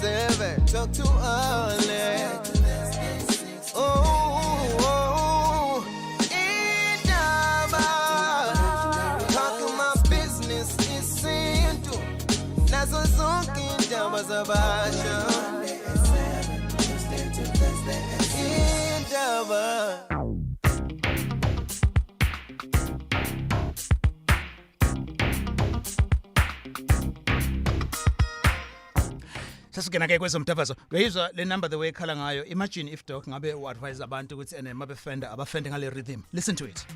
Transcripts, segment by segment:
7. Talk to Alex. Oh, indaba. Talk my business isintu. Nazo zonke indaba zabasha. Indaba. Sasingena ke kwezomtavazo. Uyayizwa le number the way ekhala ngayo. Imagine if, doc, ngabe u-advise abantu ukuthi ene mabefenda abafende ngale rhythm. Listen to it.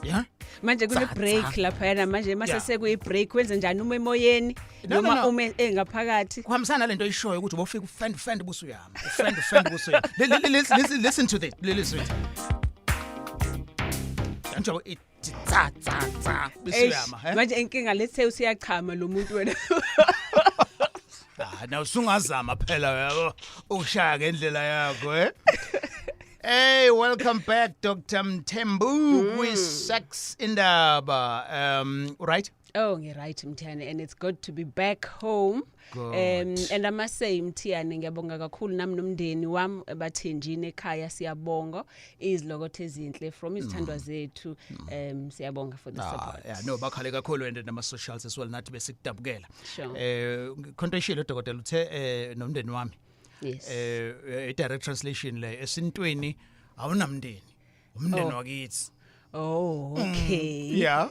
Yeah? Manje kune Tsa, break tsa. laphayana manje mase sekuyi break, wenze njani uma emoyeni No, no, noma no. ume engaphakathi? Kuhambisana nalento oyishoyo ukuthi ubofika ufend ufend busuyama. Ufend ufend busuyama. Listen, listen to this. Listen to it. Njengoba ithi tsa tsa tsa busuyama, Eish, eh? manje inkinga, let's say usiyachama lo muntu wena. Ah, na usungazama phela, yabo. Ukushaya ngendlela yakho, eh? Hey, welcome back, Dr. Mthembu, kwi Sex Indaba. Right? Oh, ngi-right, Mthiyane, and it's good to be back home. Good. And I must say, Mthiyane, ngiyabonga kakhulu nami nomndeni wami bathenjini ekhaya, siyabonga izilokotho ezinhle from izithandwa zethu. Siyabonga for the Ah, support. yeah, no, bakhale kakhulu and nama socials as well, nathi besikudabukela. Sure. Khonto ishilo dokotela uthe nomndeni wami. Yes. I direct translation le esintweni, awunamndeni. Umndeni Oh. wakithi. Oh, okay. Yeah.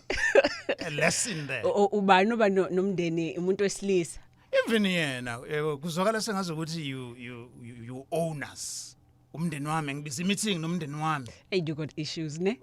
A lesson there. Ubani oba nomndeni, umuntu wesilisa? Even yena kuzwakala sengazi ukuthi you own us. Umndeni wami, ngibiza meeting nomndeni wami. Hey, you got issues, ne?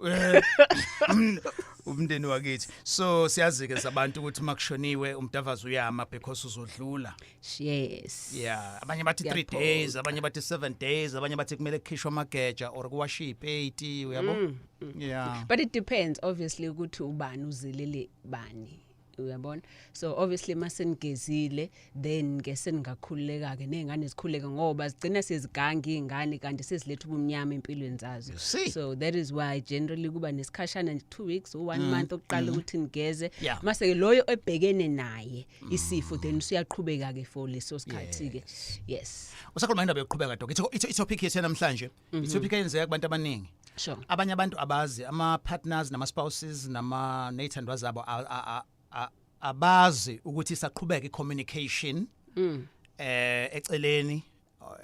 Umndeni wakithi. So siyazi ke sabantu ukuthi makushoniwe umdavazo uyama because uzodlula. Yes. Yeah, abanye bathi 3 Ngiyaphoqa. days, abanye bathi 7 days, abanye bathi kumele kukhishwe amageja or kuwashe ipeti, uyabo? Yeah. But it depends obviously ukuthi ubani uzilele bani. Uyabona? So obviously masenigezile, then ke seningakhululeka ke nezingane zikhuleke, ngoba zigcina seziganga izingane kanti seziletha ubumnyama empilweni zazo. You see? So that is why generally kuba nesikhashana nje, 2 weeks or 1 month okuqala ukuthi nigeze. Mase ke loyo ebhekene naye isifo, then usiyaqhubeka ke for leso sikhathi ke. Yes. Usakhuluma indaba yokuqhubeka, doc. I topic yethu namhlanje, i-topic eyenzeka kubantu abaningi. Abanye abantu abazi ama partners nama spouses nama nezithandwa zabo abazi ukuthi isaqhubeka i-communication eceleni,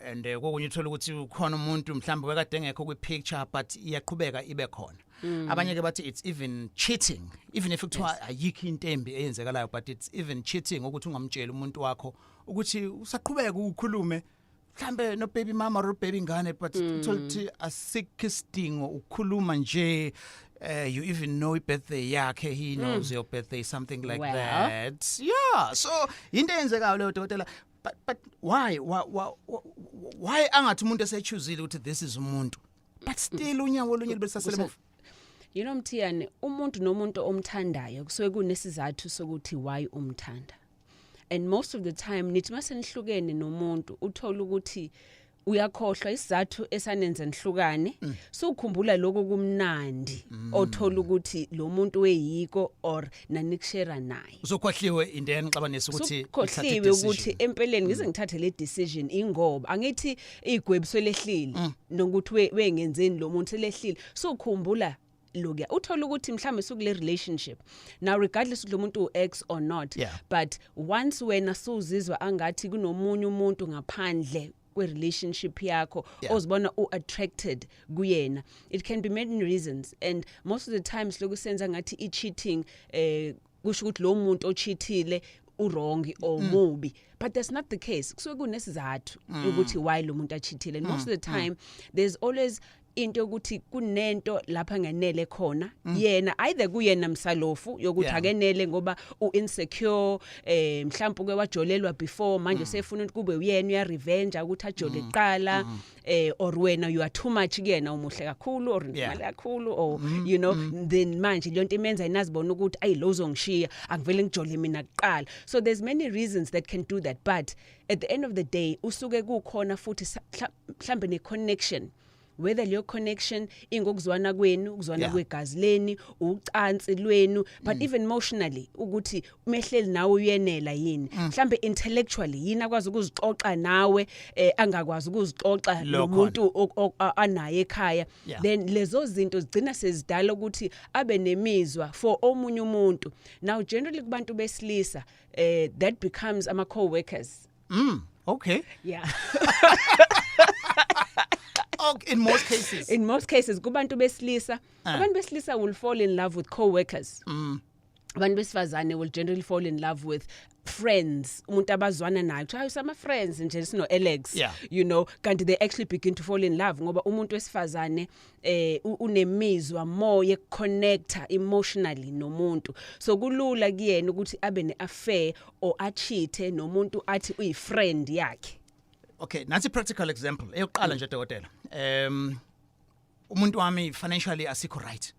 and kokunye uthola ukuthi ukhona umuntu mhlawumbe wekade engekho kwi-picture, but iyaqhubeka ibe khona. Abanye ke bathi it's even cheating, even if kuthiwa ayikho into embi eyenzekalayo, but it's even cheating ukuthi ungamtsheli umuntu wakho ukuthi usaqhubeka ukhulume mhlambe no baby mama or baby ngane, but uthola ukuthi asikho isidingo ukukhuluma nje. You even know i-birthday yakhe, he knows your birthday, something like Well. that. Yeah, so into eyenzekayo leyo, dokotela, but why angathi umuntu esechuzile ukuthi this is umuntu, but still unyawo olunye libe sasele emuva? You know, Mthiyane, umuntu nomuntu omthandayo kusuke kunesizathu sokuthi why umthanda. And most of the time nithi masenihlukene nomuntu, uthola ukuthi uyakhohlwa isizathu esanenza nihlukane, sukhumbula lokho kumnandi othola ukuthi lo muntu weyiko or nanikushare naye. Uzokhohliwe into enixabanisa ukuthi nithathe Sukhohliwe i-decision. Ukuthi empeleni ngize ngithathe le decision ingoba angithi igwebiso lehlile nokuthi wengenzeni lo muntu selehlile, sukhumbula lokuya uthola ukuthi mhlawumbe sukule relationship now, regardless ukuthi lo muntu u-ex or not, but once wena suzizwa angathi kunomunye umuntu ngaphandle kwe-relationship yakho ozibona u-attracted kuyena, it can be many reasons. And most of the times lokhu senza ngathi i-cheating kusho ukuthi lo muntu ocheatile uwrong or mubi, but that's not the case. Kusuke kunesizathu ukuthi why lo muntu acheatile, and most of the time there's always into yokuthi kunento lapha ngenele khona yena, either kuyena msalofu yokuthi akenele ngoba uinsecure, mhlawumbe uke wajolelwa before, manje sefuna ukuthi kube uyena uya revenge ukuthi ajole kuqala, or wena you are too much kuyena, umuhle kakhulu or imali kakhulu or then manje leyo nto imenza inazibona ukuthi ayi, lo uzongishiya, angivele ngijole mina kuqala. So there's many reasons that can do that, but at the end of the day usuke kukhona futhi mhlambe ne connection. Whether leyo connection ingokuzwana kwenu, ukuzwana kwegazi leni, ucansi lwenu, but even emotionally, ukuthi umehleli nawe uyenela yini, mhlambe intellectually yini akwazi ukuzixoxa nawe angakwazi ukuzixoxa Lo nomuntu anaye ekhaya. Then lezo zinto zigcina sezidala ukuthi abe nemizwa for omunye umuntu. Now, generally kubantu besilisa, that becomes ama co-workers. Yeah. Okay, in most cases. In most cases kubantu besilisa, abantu besilisa will fall in love with co-workers. Abantu besifazane will generally fall in love with friends, umuntu abazwana naye, kuthiwa hayi, sama friends nje sino Alex. Kanti they actually begin to fall in love ngoba umuntu wesifazane unemizwa more yekuconnecta emotionally nomuntu, so kulula kuyena ukuthi abe neaffair or acheate nomuntu athi uyi friend yakhe. Okay, nansi practical example eyokuqala nje, dokotela. Umuntu wami financially asikho right,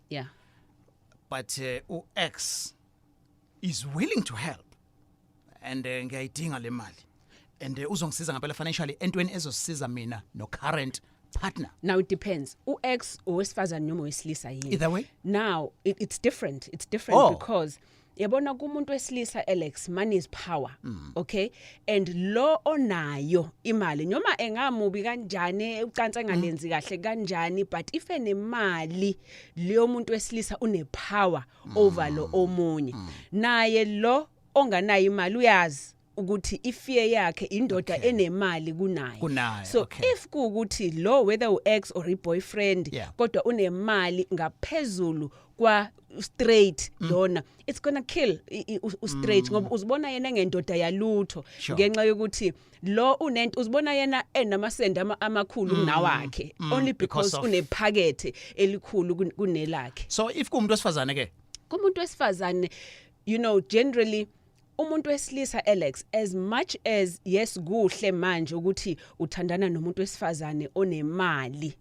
but u-ex is willing to help and ngiyayidinga le mali and uzongisiza ngempela financially entweni ezosiza mina no current partner. Now it depends, u-ex owesifazane noma owesilisa yini? Either way. Now it's different, it's different because yabona, kumuntu wesilisa, Alex, money is power. Okay, and lo onayo imali, noma engamubi kanjani, ucansi engalenzi kahle kanjani, but if enemali leyo muntu wesilisa une power over lo omunye. Naye lo onganayo imali uyazi ukuthi ifear yakhe indoda enemali kunaye. Kunaye, So if kuukuthi lo, whether u-ex or i-boyfriend, kodwa unemali ngaphezulu kwa straight lona, it's gonna kill u-straight ngoba uzibona yena ngendoda yalutho ngenxa yokuthi lo unento, uzibona yena enamasende amakhulu kunawakhe only because because unephakethe elikhulu kunelakhe. So if kuumuntu wesifazane ke? Kumuntu wesifazane, generally umuntu wesilisa, Alex, as much as, yes, kuhle manje ukuthi uthandana nomuntu wesifazane onemali,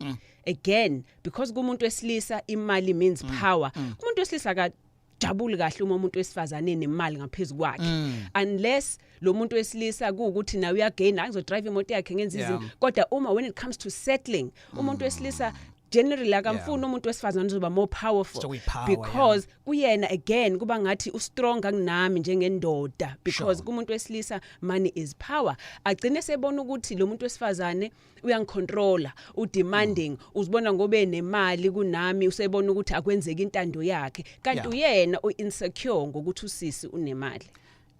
again, because kumuntu wesilisa imali means power. Umuntu wesilisa akajabuli kahle uma umuntu wesifazane enemali ngaphezulu kwakhe, unless lo muntu wesilisa kuukuthi nawe uyagain, angizodrive imoto yakhe, ngenza izinto. Kodwa uma, when it comes to settling, umuntu wesilisa generally akamfuni umuntu wesifazane ozoba more powerful Sekuyi-power, because kuyena again kuba ngathi ustrong kunami njengendoda, because kumuntu wesilisa money is power. Agcine sebona ukuthi lo muntu wesifazane uyangicontrola, udemanding, uzibona ngobe nemali kunami, usebona ukuthi akwenzeki intando yakhe, kanti uyena uinsecure ngokuthi usisi unemali.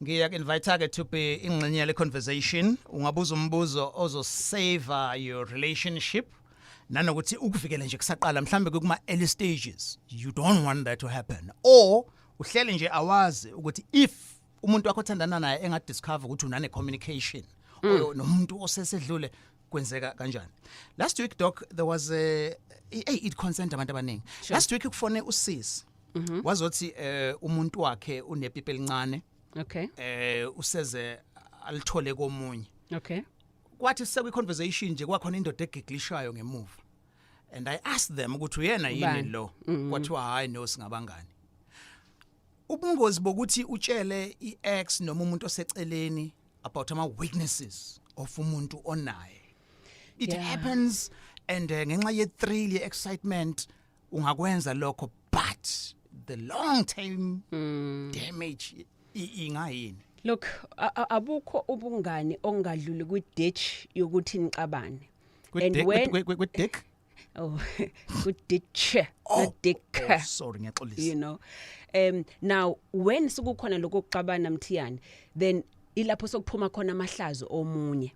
Ngiya invite ke to be ingxenye yale conversation. Ungabuza umbuzo ozosave your relationship nanokuthi ukuvikele nje kusaqala, mhlambe kuma early stages you don't want that to happen, or uhlele nje awazi ukuthi if umuntu wakho othandana naye engadiscover ukuthi unane communication or nomuntu osesedlule, kwenzeka kanjani. Last week, doc, there was a hey, it concerned abantu abaningi. Last week kufone usisi wazothi umuntu wakhe unepipi elincane, useze alithole komunye. Kwathi sekwi conversation nje, kwakhona indoda egigilishayo ngemuva and I asked them ukuthi uyena yini Ubani? lo. Kwathiwa hayi, no, singabangani. Ubungozi bokuthi utshele iex noma umuntu oseceleni about ama weaknesses of umuntu onaye, it happens and ngenxa ye thrill, ye excitement, ungakwenza lokho, but the long term damage ingayini? Look, abukho ubungani ongadluli kwi ditch yokuthi nixabane. And when Kwi dick? Oh, ku ditch, not dick. Oh, sorry, ngiyaxolisa. Now when sekukhona lokho kuxabana, Mthiyane, then ilapho sokuphuma khona amahlazo omunye.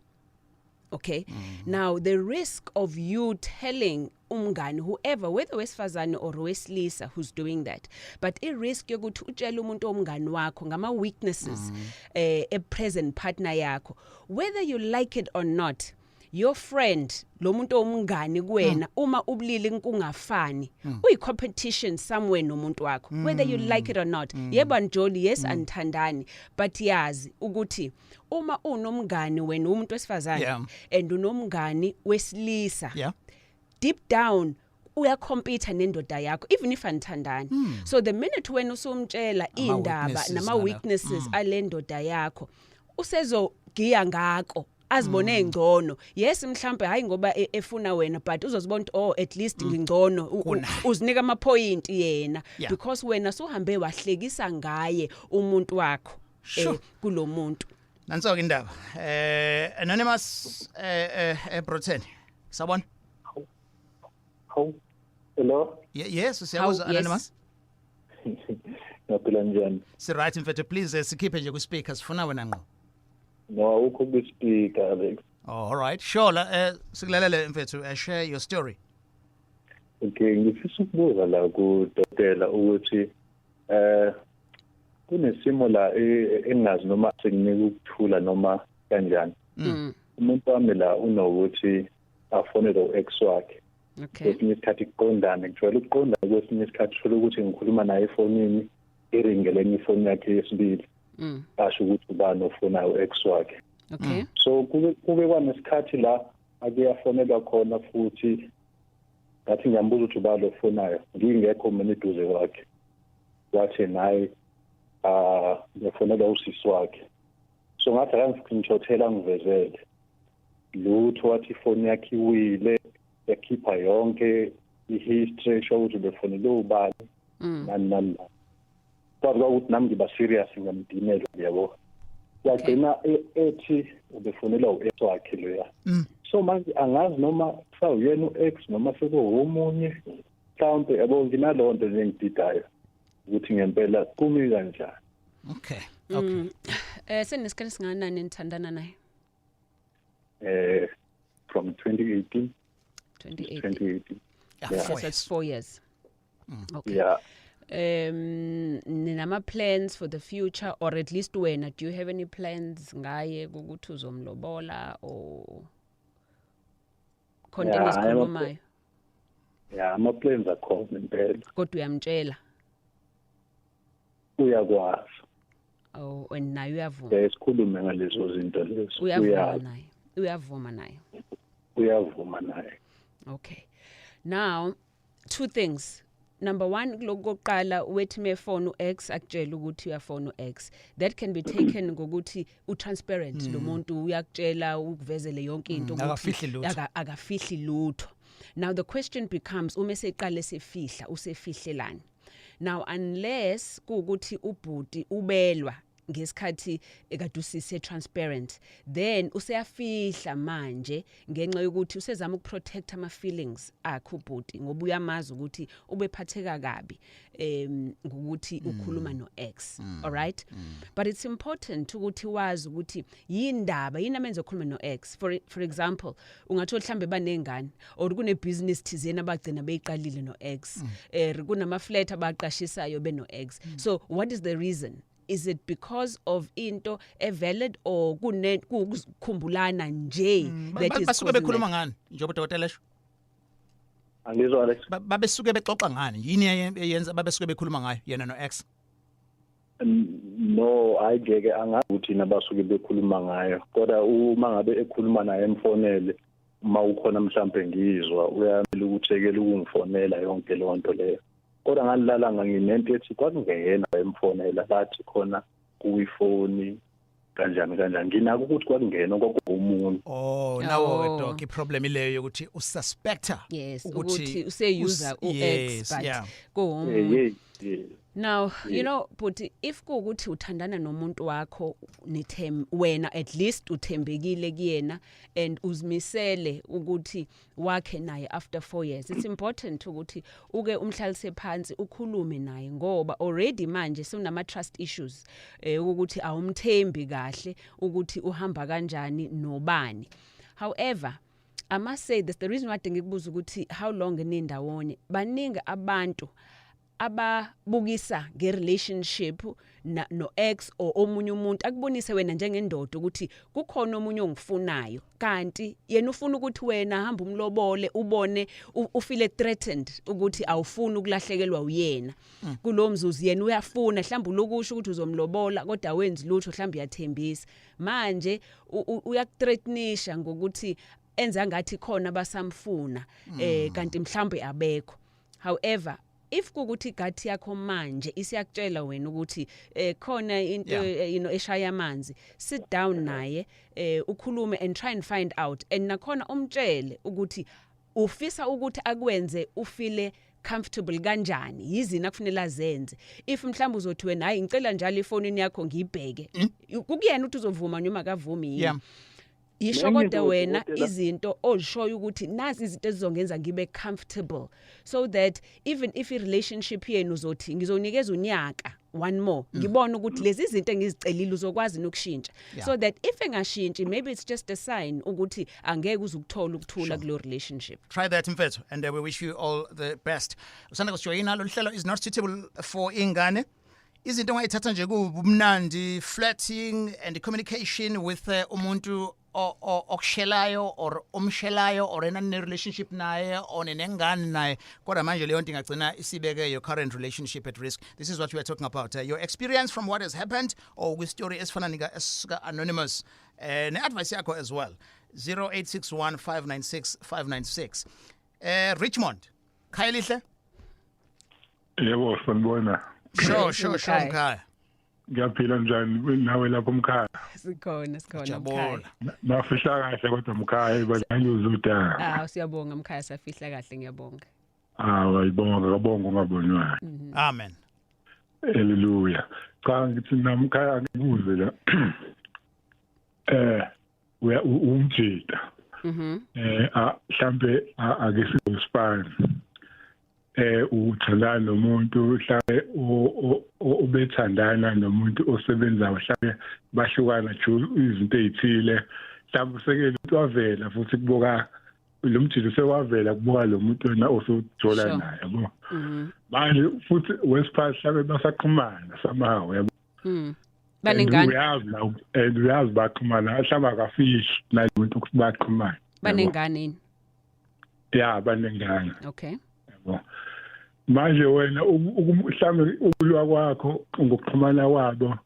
Okay, now the risk of you telling umngani, whoever, whether wesifazane or wesilisa who's doing that, but i risk yokuthi utshele umuntu omngani wakho ngama weaknesses a present partner yakho, whether you like it or not, your friend, lo muntu omngani kuwena, uma ubulili kungafani, uyi competition somewhere nomuntu wakho, whether you like it or not. Yebo, anjoli, yes, anithandani, but yazi ukuthi uma unomngani wena umuntu wesifazane and unomngani wesilisa, deep down uyacompete nendoda yakho even if anithandani. So the minute wena usumtshela indaba weaknesses nama ngala. weaknesses alendoda yakho, usezogiya ngako. Azibone engcono, yes, mhlambe hayi ngoba efuna wena, but uzozibona ukuthi, oh, at least ngingcono. Kunaye. Uzinika ama point yena because wena suhambe wahlekisa ngaye umuntu wakho kulomuntu. Nanso ke indaba. Anonymous eBroten. Sawubona. Hawu. Hello. Yes, siyakuzwa. Hawu, yes. Anonymous. Ngaphila, njani? Si right, mfethu, please sikhiphe nje ku speaker, sifuna wena ngqo. No, awukho ku-speaker, Alex. Oh, all right. Sure, la sikulalele mfethu, share your story. Okay, ngifisa ukubuza la kudokotela ukuthi kunesimo la engingazi noma sekunika ukuthula noma kanjani. Umuntu wami la unokuthi afonele u-ex wakhe. Kwesinye isikhathi kuqondane, kujwayele ukuqondana, kwesinye isikhathi uthola ukuthi ngikhuluma naye efonini, iringe lenye ifoni yakhe yesibili. Asho ukuthi ubani ofonayo, u-ex wakhe. So kube kwanesikhathi la ake yafonelwa khona futhi, ngathi ngiyambuza ukuthi ubani ofonayo, ngingekho mina eduze kwakhe, wathi naye ngifonelwa usisi wakhe. So ngathi akangi-screenshothela, ngivezele lutho, wathi ifoni yakhe iwile, yakhipha yonke i-history esho ukuthi ubefonele ubani, nani nani nani. Kwazi ukuthi nami ngiba serious, ngiyamdinela, yabo. Wagcina ethi ubefonelwa u-ex wakhe loya. So manje angazi noma kusawuyena u-ex noma sekuwomunye mhlawumbe, yabo. Nginalowo nto nje engididayo ukuthi ngempela kumi kanjani. Okay. Senesikhathi singanani nithandana naye? From 2018. 2018. 2018. Yeah, Yeah. 4 So years. it's 4 years. Okay. Yeah. Ninama plans for the future, or at least wena, do you have any plans ngaye ukuthi uzomlobola or khona into Yeah, enisikhulumayo? Yeah, ama-plans akhona impela. Kodwa uyamtshela? Uyakwazi. Oh, and naye uyavuma? Sikhulume ngalezo zinto lezo. Uyavuma? Uyazi. Naye uyavuma naye? Uyavuma naye. Okay, now two things. Number 1, kulokhu kokuqala wethi mefona u-ex, akutshela ukuthi uyafona u-ex, that can be taken ngokuthi u-transparent lo muntu, uyakutshela, ukuvezele yonke into ukuthi Akafihli lutho. Akafihli lutho. Now the question becomes, uma eseqale sefihla, usefihlelani now? Unless kuukuthi ubhuti ubelwa ngesikhathi ekade usise transparent, then useyafihla manje ngenxa yokuthi usezama ukuprotect ama feelings akhe ubhuti, ngoba uyamazi ukuthi ubephatheka kabi ngokuthi ukhuluma no ex. All right, but it's important ukuthi wazi ukuthi yindaba yini amenze ukhuluma no ex. For example, ungathola mhlambe banengane or kune business thizeni abagcina beyiqalile no ex, kunama flat abaqashisayo beno ex. So what is the reason? Is it because of into evalid or kune kukhumbulana nje that is Basuke causing bekhuluma that? ngani njengoba udokotela esho? Angizwa, Alex. Babesuke bexoxa ngani? Yini eyenza babesuke bekhuluma ngayo yena no ex? No, ayigeke, angazi ukuthi yini abasuke bekhuluma ngayo, kodwa uma ngabe ekhuluma naye emfonele, uma ukhona mhlambe ngizwa uyamela ukuthekela ukungifonela yonke leyo nto leyo. Kodwa ngalilalanga nginento ethi kwakungeyena emfonela, bathi khona kuyifoni kanjani kanjani, nginako ukuthi kwakungena kwakuwumuntu. Oh, nawo ke, Oh. doc, iproblem ileyo yokuthi ususpecta Yes, ukuthi useyuza u-ex, but kuwumuntu. Yeah. Now, you know, but if kuukuthi uthandana nomuntu wakho, nithem wena at least uthembekile kuyena and uzimisele ukuthi wakhe naye after 4 years, it's important ukuthi uke umhlalise phansi, ukhulume naye, ngoba already manje sekunama trust issues ukuthi awumthembi kahle ukuthi uhamba kanjani nobani. However, I must say this, the reason why ngikubuza ukuthi how long nindawonye, baningi abantu ababukisa ngerelationship na no ex or omunye umuntu, akubonise wena njengendoda ukuthi kukhona omunye ongifunayo, kanti yena ufuna ukuthi wena hamba umlobole, ubone ufeel threatened ukuthi awufuni ukulahlekelwa uyena kulo mzuzu. Yena uyafuna mhlawumbe lokusho ukuthi uzomlobola, kodwa awenzi lutho, mhlawumbe uyathembisa, manje uyakuthreatenisha ngokuthi enza ngathi khona basamfuna, kanti mhlawumbe abekho. However, If kukuthi i-gut yakho manje isiyakutshela wena ukuthi khona into eshaya amanzi, sit down naye, ukhulume and try and find out, and nakhona umtshele ukuthi ufisa ukuthi akwenze ufeel comfortable kanjani, yizini akufanele azenze. If mhlawumbe uzothi wena, "Hayi, ngicela njalo efonini yakho ngiyibheke," kukuyena ukuthi uzovuma noma akavumi yini. Yisho Nenye kodwa into, wena dokotela. izinto ozishoyo ukuthi nazi izinto ezizongenza ngibe comfortable, so that even if i relationship yenu uzothi ngizonikeza unyaka, one more, ngibone ukuthi lezi zinto engizicelile uzokwazi nokushintsha, so that if engashintshi, maybe it's just a sign ukuthi angeke uzukuthola ukuthula kulo relationship. Try that, mfethu, and we wish you all the best. Usanda kusijoyina, lolu hlelo is not suitable for ingane. Izinto ongayithatha nje kubumnandi, flirting and communication with umuntu okushelayo or omshelayo or enane relationship naye or nenengane naye, kodwa manje leyo nto ingagcina isibeke your current relationship at risk. This is what we are talking about, your experience from what has happened or kwi-story esifana nika esika anonymous, ne-advice yakho as well, 0861 596 596. Richmond, Khayelihle. Yebo, sanibona. Sure. Mkhaya. Mkhaya. Ngiyaphila, njani nawe lapho, mkhaya? Sikhona, sikhona, Jabula. mkhaya. Nafihla kahle kodwa, mkhaya, banyuzuda. Ah, siyabonga mkhaya, safihla kahle, ngiyabonga. Ah, wayibonga, kabonga ungabonwayo. Amen. Haleluya. Cha, ngithi namkhaya ngikubuze la. Uya umjida. Mhlambe ake sikuspan. Uthandana nomuntu mhlambe ubethandana nomuntu osebenzayo, mhlambe bahlukana due izinto ezithile, mhlambe usekele wavela futhi kubuka lo mjida, sewavela kubuka lo muntu wena osujola naye, yabo. Manje futhi wesiphathi mhlambe basaqhumana somehow, yabo. And Banengane? Uyazi la, and uyazi baxhumana, mhlawumbe akafihli nalo muntu ukuthi baxhumana, yabo. Banengane yini? Ya, banengane. Yabo, manje wena mhlawumbe ukulwa kwakho ngokuxhumana kwabo,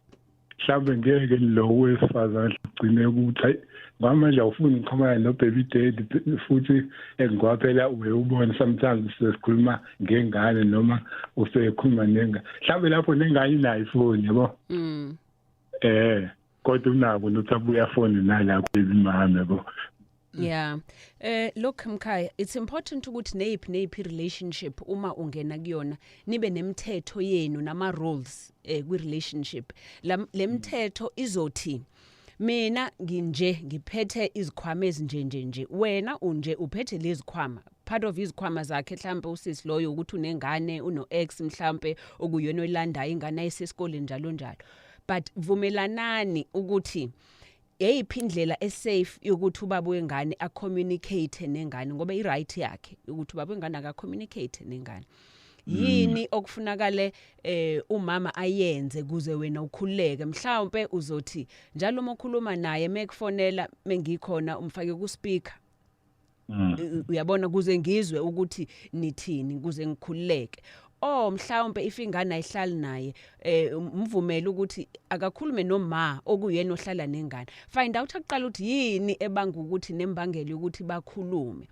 mhlawumbe ngeke lo wesifazane ugcine ukuthi, hayi, ngoba manje awufuni ukuxhumana no-baby daddy futhi, ngoba phela uye ubone sometimes sesikhuluma ngengane noma usekhuluma nengane, mhlawumbe lapho nengane inayo ifoni, yabo. Kodwa unako nokuthi abuye afone nala baby mama, yabo. Yeah. Look mkhaya, it's important ukuthi neyiphi neyiphi relationship uma ungena kuyona nibe nemithetho yenu nama rules kwi relationship. Lemthetho izothi mina nginje, ngiphethe izikhwama ezinje nje nje, wena unje, uphethe lezikhwama. Part of izikhwama zakhe mhlambe usisi loyo ukuthi unengane, uno ex mhlambe okuyona oyilandayo ingane ayisesikoleni, njalo njalo, but vumelanani ukuthi eyiphi indlela esafe yokuthi ubaba wengane acommunicate nengane, ngoba i-right yakhe ukuthi ubaba wengane akacommunicate nengane. Yini okufunakale umama ayenze kuze wena ukhululeke? Mhlawumbe uzothi njalo uma ukhuluma naye, mekufonela mengikhona, umfake ku speaker, uyabona, kuze ngizwe ukuthi nithini, kuze ngikhululeke. Oh, mhlawumbe if ingane ayihlali naye, umvumele ukuthi akakhulume noma okuyena ohlala nengane. Find out aqala ukuthi yini ebanga ukuthi nembangela ukuthi bakhulume.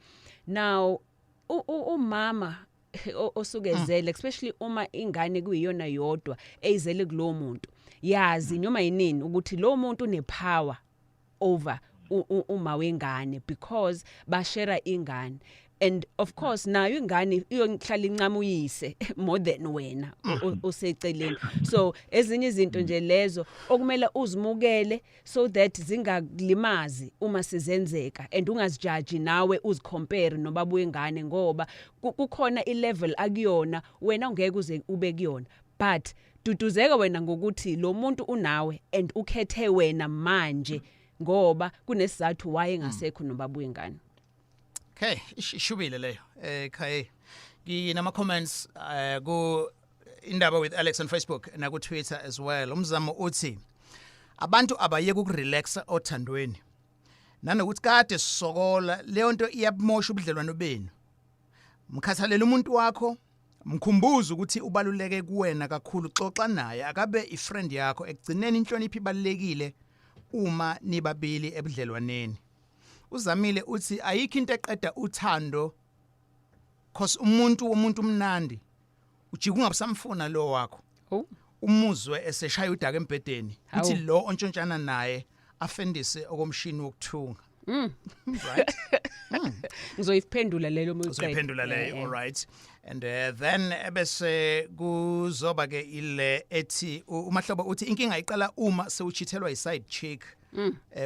Now umama osukezele, especially uma ingane kuyiyona yodwa eyizele kulowo muntu, yazi noma yinini ukuthi lo muntu unepower over uma wengane because bashare ingane, and of course nayo ingane iyohlala incama uyise more than wena oseceleni. So ezinye izinto nje lezo okumele uzimukele so that zingakulimazi uma sizenzeka, and ungazijaji nawe uzicompare nobaba wengane, ngoba kukhona ilevel akuyona wena ungeke uze ube kuyona. But duduzeka wena ngokuthi lo muntu unawe and ukhethe wena manje ngoba kunesizathu waye engasekho nobaba wengane. Okay, ishubile leyo. Khaye. Nginama comments ku Indaba with Alex on Facebook na ku Twitter as well. Umzamo uthi abantu abayeke ukurelaxa othandweni. Nanokuthi kade sisokola, leyo nto iyabumosha ubudlelwano benu. Mkhathalela umuntu wakho, mkhumbuze ukuthi ubaluleke kuwena kakhulu, xoxa naye, akabe ifriend yakho. Ekugcineni inhlonipho ibalulekile uma nibabili ebudlelwaneni. Uzamile uthi ayikho into eqeda uthando, cause umuntu womuntu umnandi. Ujika ungabusamfuna lo wakho. Oh. Umuzwe eseshaya udaka embhedeni, Hawu. uthi lo ontshontshana naye afendise okomshini wokuthunga. Right. Ngizoyiphendula lelo uma uyiqeda. Uzoyiphendula leyo, all right. And then ebese kuzoba ke ile ethi uMahlobo uthi inkinga iqala uma sewuchithelwa i-side chick.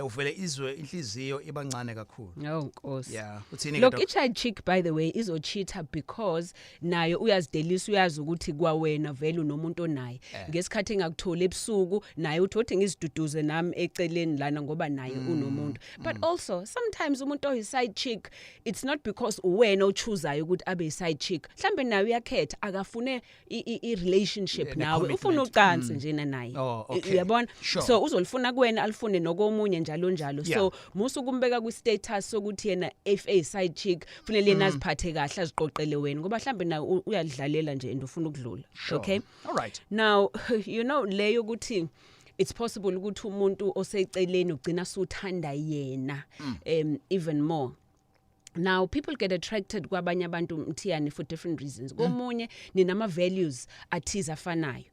Uvele izwe inhliziyo ibancane kakhulu. Oh Nkosi. Yeah, uthini ke, Look, Doc? i-side chick, by the way, izocheata because nayo uyazidelisa, uyazi ukuthi kwawena vele unomuntu onaye. Ngesikhathi engakutholi ebusuku naye uthi ngiziduduze nami eceleni lana ngoba naye unomuntu. But also sometimes umuntu oyi-side chick, it's not because uwena ochoosayo ukuthi abe yi-side chick. Mhlambe naye uyakhetha, akafune i-relationship nawe, ufuna ne-commitment. ucansi njena naye. Oh, okay. Uyabona? So uzolifuna kuwena, alifune nokomunye, njalo njalo. So musu kumbeka kwi status sokuthi yena if a side chick kufanele yena aziphathe kahle, aziqoqele wena, ngoba mhlambe na uyadlalela nje and ufuna ukudlula. Okay. All right. Now, leyo ukuthi it's possible ukuthi umuntu oseceleni ugcina suthanda yena even more. Now people get attracted kwabanye abantu, Mthiyane, for different reasons. Komunye ninama values athize afanayo.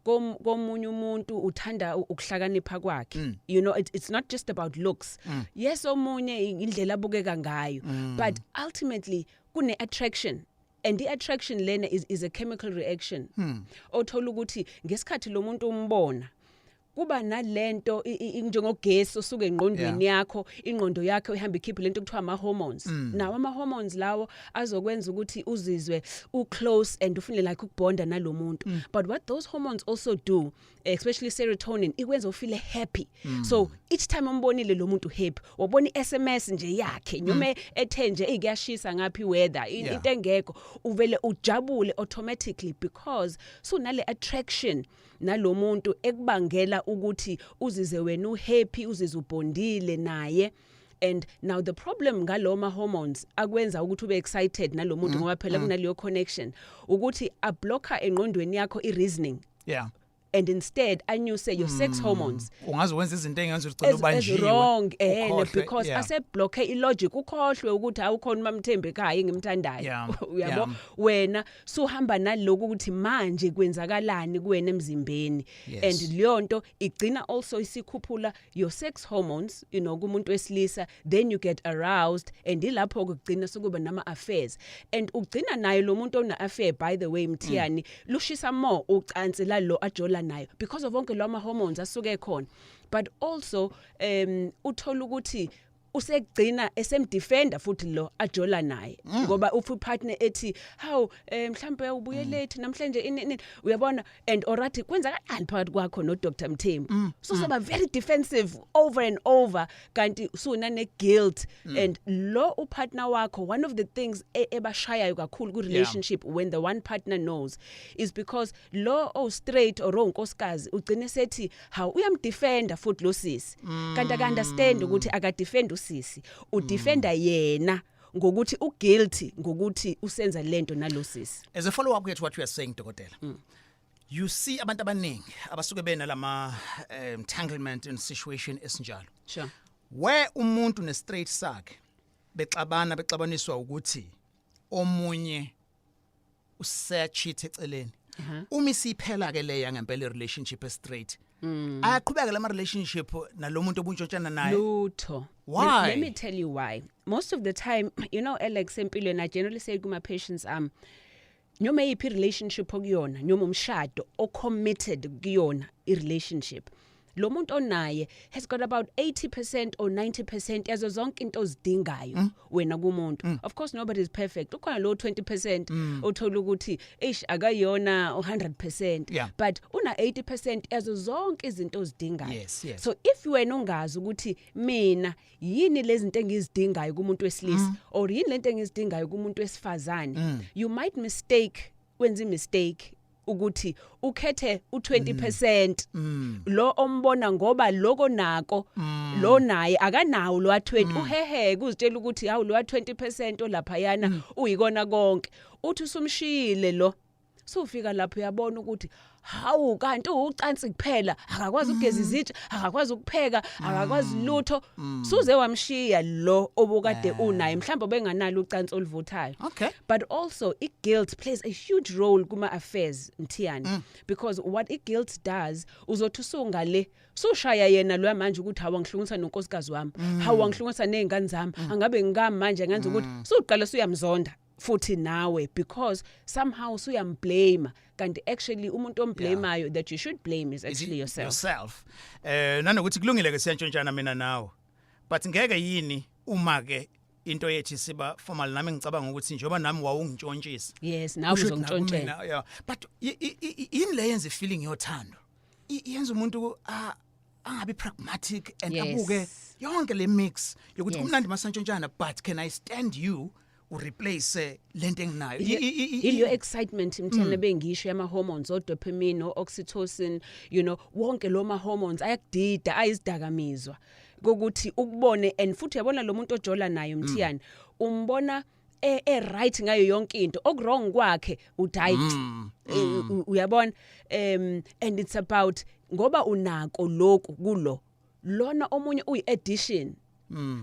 Komunye umuntu uthanda ukuhlakanipha kwakhe. It's not just about looks. Yes, omunye indlela abukeka ngayo, but ultimately kune attraction. And the attraction lena is a chemical reaction. Othola ukuthi ngesikhathi lo muntu umbona kuba nalento njengogesi osuke engqondweni yakho, ingqondo yakho ihamba ikhiphe lento kuthiwa ama hormones. Nawo ama hormones lawo azokwenza ukuthi uzizwe u close and ufune like ukubonda nalomuntu. But what those hormones also do, especially serotonin, ikwenza ufeel happy. So each time umbonile lo muntu happy, wabona iSMS nje yakhe noma ethe nje ekuyashisa ngaphi weather, into engekho, uvele ujabule automatically because sunale attraction nalomuntu ekubangela ukuthi uzize wena uhappy, uzizwe ubondile naye. And now the problem ngaloma hormones akwenza ukuthi ube excited nalomuntu, ngoba phela kunaleyo connection, ukuthi ablocka engqondweni yakho i-reasoning and instead anyuse your sex hormones. Ungaze wenza izinto engenza ukuthi ugcine ubanjiwe. Wrong, ukhohlwe, because aseblocke ilogic, ukhohlwe ukuthi awukhona uMaMthembu ekhaya engimthandayo. Uyabo, wena suhamba naloku ukuthi manje kwenzakalani kuwena emzimbeni. And leyo nto igcina also isikhuphula your sex hormones kumuntu wesilisa. Then you get aroused and ilapho kugcina sekuba nama affairs and ugcina naye lo muntu ona affair, by the way, Mthiyani, lushisa more ucansi lalo ajola nayo because of wonke lama hormones asuke khona. But also uthola ukuthi usekugcina esemdefender futhi lo ajola naye, ngoba uthi partner ethi, "Hawu, mhlambe ubuye late namhlanje, ini ini," uyabona, and orathi kwenzakalani phakathi kwakho no Dr Mthembu, so soba very defensive over and over, kanti usuna ne guilt. And lo upartner wakho, one of the things ebashayayo kakhulu ku relationship when the one partner knows is because lo oh straight or unkosikazi ugcine sethi hawu, uyamdefenda futhi lo sisi, kanti aka understand ukuthi akadefend usisi, udefenda yena ngokuthi uguilty ngokuthi usenza lento nalosisi. As a follow up to what you are saying, dokotela, you see abantu abaningi abasuke benalama entanglement in situation esinjalo where umuntu ne straight sakhe bexabana, bexabaniswa ukuthi omunye usecheat eceleni. Uma isiphela ke leya ngempela relationship straight, ayaqhubeka lama relationship nalomuntu obuntshontshana naye? Lutho. Why? Let me tell you why. Most of the time, Alex, empilweni, I generally say kuma patients, noma eyiphi relationship okuyona, noma umshado o-committed kuyona i-relationship, lo muntu onaye has got about 80% or 90% yazo zonke into ozidingayo wena kumuntu. Of course nobody is perfect, ukhona lo 20% othola ukuthi eish, akayona 100%, but una 80% yazo zonke izinto ozidingayo. Yes. So if wena ungazi ukuthi mina yini lezi zinto engizidingayo kumuntu wesilisa or yini lento engizidingayo kumuntu wesifazane, you might mistake, wenza mistake ukuthi ukhethe u20% lo ombona, ngoba loko nako lo naye akanawo lo 20, uhehe kuzitshela ukuthi hawu, lo 20% olapha yana uyikona konke, uthi usumshiyile lo. Sufika lapho uyabona ukuthi hawu, kanti ucansi kuphela, akakwazi ukugeza izitsha, akakwazi ukupheka, akakwazi lutho. Suze wamshiya lo obukade unaye, mhlawumbe benganalo ucansi oluvuthayo. But also i-guilt plays a huge role kuma affairs, Mthiyane, because what i-guilt does, uzothi usungale sushaya yena lo manje ukuthi, "Hawu, ngihlungisa nonkosikazi wami, hawu, ngihlungisa nezingane zami, angabe ngikami manje ngenza ukuthi." Suqala suyamzonda futhi nawe because somehow suyamblame, kanti actually umuntu omblameayo that you should blame is Is it actually yourself. Yourself. Nanokuthi kulungile ke, siyantshontshana mina nawe, but ngeke yini uma ke into yethu siba formal, nami ngicabanga ukuthi njengoba nami wawungitshontshisa, Yes, nawe kusho ukuthi uzongitshontshela. nakumina, yeah, but yini le yenza feeling yothando yenza umuntu angabi pragmatic and abuke yonke le mix yokuthi kumnandi masantshontshana, but can I stand you ureplace lento enginayo? Iliyo excitement, Mthiyane, bengisho yama hormones, o dopamine, o oxytocin, wonke lo ma hormones ayakudida, ayizidakamizwa kokuthi ukubone. And futhi uyabona lo muntu ojola naye, Mthiyane, umbona e right ngayo yonke into, okwrong kwakhe udiet, uyabona, and it's about ngoba unako lokhu kulo lona omunye uyi addition,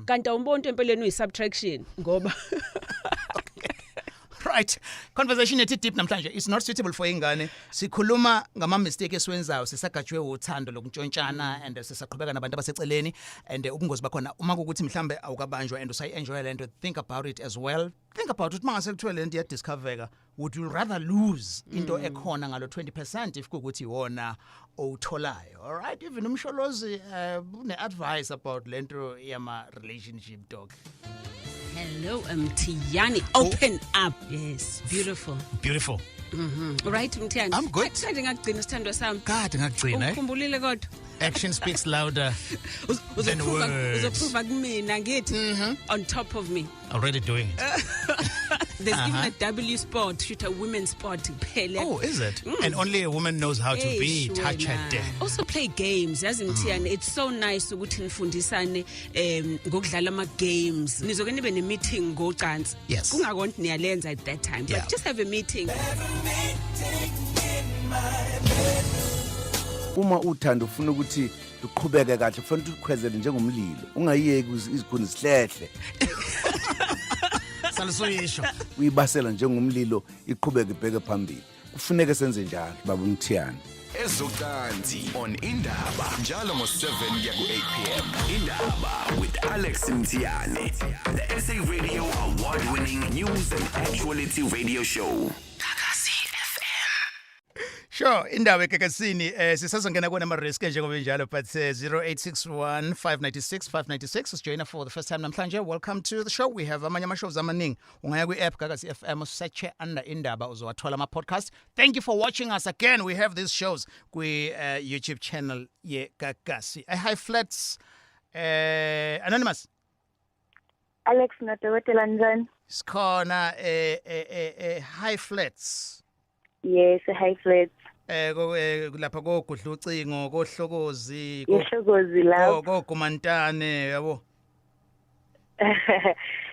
kanti awumbona empeleni uyi subtraction ngoba Right, conversation yethu deep namhlanje is not suitable for ingane. Sikhuluma ngama mistake esiwenzayo sisagajwe uthando lokuntshontshana and sisaqhubeka nabantu abaseceleni and ubungozi bakhona. Uma kukuthi mhlambe awukabanjwa and usayi enjoy lento, think about it as well. Think about it, mangase kuthiwe lento iyadiscovereka, would you rather lose into ekhona ngalo 20% if kukuthi iwona owutholayo? All right, even uMsholozi une advice about lento yama relationship dog. Hello, Mthiyane, open up. Yes, beautiful. Beautiful. Right, Mthiyane. I'm good. Kade ngakugcina, sithandwa sami. Kade ngakugcina, eh? Ukhumbulile kodwa. Action speaks louder than Uzoprova words. uzoprova kumina ngithi on top of me. Already doing it. There's even a W sport, shoot, a women's sport kuphela. Oh, is it? And only a woman knows how to be Eish, touched. Wena. Also play games, yazi, Mthiyane, it's so nice ukuthi nifundisane ngokudlala ama games. Nizoke nibe ne meeting ngocansi. Kungakonti niyalenza at that time, but just have a meeting. Uma uthando ufuna ukuthi luqhubeke kahle, kufanele ukuthi ukhwezele njengomlilo, ungayiyeki izikhuni zihlehle. Salusuyisho. Uyibasela njengomlilo, iqhubeke ibheke phambili. Kufuneke senze njalo, baba uMthiyane. Ezocansi on Indaba njalo ngo-7 kuya ku-8 p.m. Indaba with Alex Mthiyane, the SA Radio award winning news and actuality radio show. Sure, Indaba eGagasini, sisazongena kona ama risk njengoba njalo, but 0861 596 596 is join for the first time namhlanje. Welcome to the show. We have amanye ama shows amaningi. Ungaya kwi app Gagasi FM, search under Indaba, uzowathola ama podcast. Thank you for watching us again. We have these shows kwi YouTube channel ye Gagasi. High Flats, anonymous. Alex nodokotela, njani? Sikhona, High Flats. Yes, High Flats. Lapha koGudla ucingo, koHlokozi, Yehlokozi lapho. KoGumantane, yabo.